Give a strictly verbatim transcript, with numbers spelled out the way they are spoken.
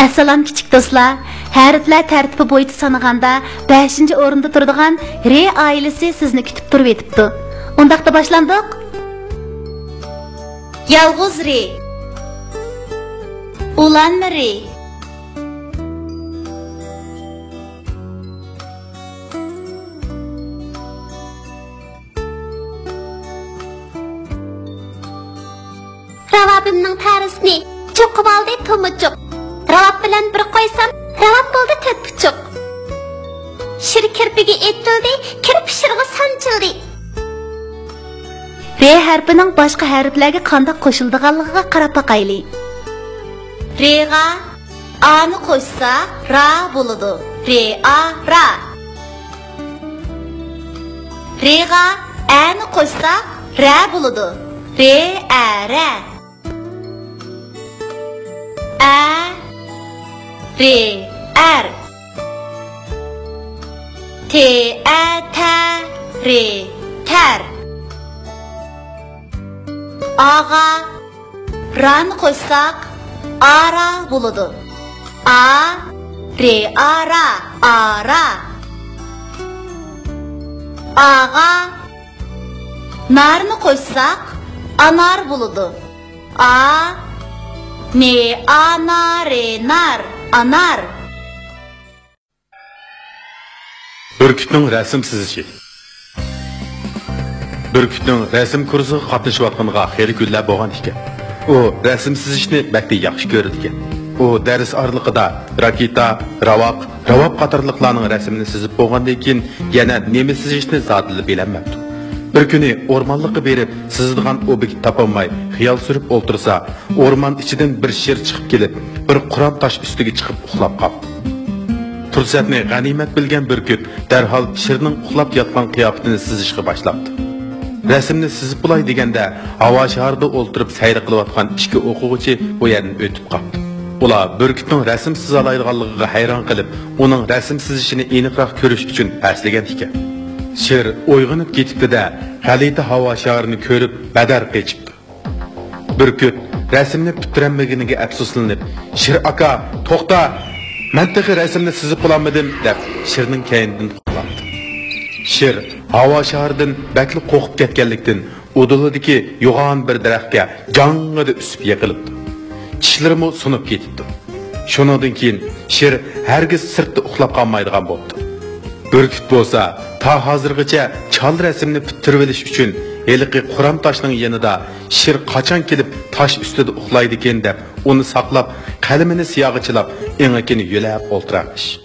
ئەسسالام كىچىك دوستلار، ھەرپلەر تەرتىپى بويىچە سانىغاندا بەشىنچى ئورۇندا تۇرىدىغان رې ئائىلىسى سىزنى كۈتۈپ تۇرۇۋېتىپتۇ. ئۇنداقتا باشلاندۇق. يالغۇز رې. ئۇلانما رې. راۋابىمنىڭ تەرىسىنى چوقۇۋالدى تومۇچۇق. راۋاب بىلەن بىر قويسام، راۋاب بولدى تۆت پۇچۇق. شىر كىرپىگە ئېتىلدى، كىرپى شىرغا سانچىلدى. رې ھەرپىنىڭ باشقا ھەرپلەرگە قانداق قوشۇلىدىغانلىقىغا قاراپ باقايلى. رېغا ئانى قوشساق، را بولىدۇ. رې ئا، را. رېغا ئەنى قوشساق، رە بولىدۇ. رې ئە، رە. ئە، رې، ئەر. تې ئە، تە، رې، تەر. ئاغا رانى قوشساق، ئارا بولىدۇ. ئا، رې ئا، را، ئارا. ئاغا نارنى قوشساق، ئانار بولىدۇ. ئا، نې ئا، نا، رې، نار، ئانار. بۈركۈتنىڭ رەسىم سىزىشى. بۈركۈتنىڭ رەسىم كۇرسىغا قاتنىشىۋاتقىنىغا خېلى كۈنلەر بولغان ئىكەن. ئۇ رەسىم سىزىشنى بەكلا ياخشى كۆرىدىكەن. ئۇ دەرس ئارىلىقىدا راكېتا، راۋاق، راۋاب قاتارلىقلارنىڭ رەسىمىنى سىزىپ بولغاندىن كېيىن، يەنە نېمە سىزىشنى زادىلا بىلەلمەپتۇ. بىر كۈنى ئورمانلىققا بېرىپ، سىزىدىغان ئوبيېكت تاپالماي خىيال سۈرۈپ ئولتۇرسا، ئورمان ئىچىدىن بىر شىر چىقىپ كېلىپ، بىر قۇرام تاش ئۈستىگە چىقىپ ئۇخلاپ قاپتۇ. پۇرسەتنى غەنىيمەت بىلگەن بۈركۈت دەرھال شىرنىڭ ئۇخلاپ ياتقان قىياپىتىنى سىزىشقا باشلاپتۇ. رەسىمنى سىزىپ بولاي دېگەندە، ھاۋا شارىدا ئولتۇرۇپ سەير قىلىۋاتقان ئىككى ئوقۇغۇچى بۇ يەردىن ئۆتۈپ قاپتۇ. ئۇلار بۈركۈتنىڭ رەسىم سىزالايدىغانلىقىغا ھەيران قېلىپ، ئۇنىڭ رەسىم سىزىشىنى ئېنىقراق كۆرۈش ئۈچۈن پەسلىگەن ئىكەن. شىر ئويغىنىپ كېتىپتۇ-دە، غەلىتە ھاۋا شارىنى كۆرۈپ بەدەر قېچىپتۇ. بۈركۈت رەسىمنى پۈتتۈرەلمىگىنىگە ئەپسۇسلىنىپ، «شىر ئاكا، توختا! مەن تېخى رەسىمنى سىزىپ بولالمىدىم» دەپ، شىرنىڭ كەينىدىن قوغلاپتۇ. شىر ھاۋا شارىدىن بەكلا قورقۇپ كەتكەنلىكتىن، ئۇدۇلىدىكى يوغان بىر دەرەخكە جاڭڭىدە ئۈسۈپ يىقىلىپتۇ. چىشلىرىمۇ سۇنۇپ كېتىپتۇ. شۇنىڭدىن كېيىن شىر ھەرگىز سىرتتا ئۇخلاپ قالمايدىغان بوپتۇ. بۈركۈت بولسا تا ھازىرغىچە چال رەسىمنى پۈتتۈرۈۋېلىش ئۈچۈن ھېلىقى قۇرام تاشنىڭ يېنىدا شىر قاچان كېلىپ تاش ئۈستىدە ئۇخلايدىكىن دەپ، ئۇنى ساقلاپ، قەلىمىنى سىياغا چىلاپ، ئېڭىكىنى يۆلەپ ئولتۇرارمىش.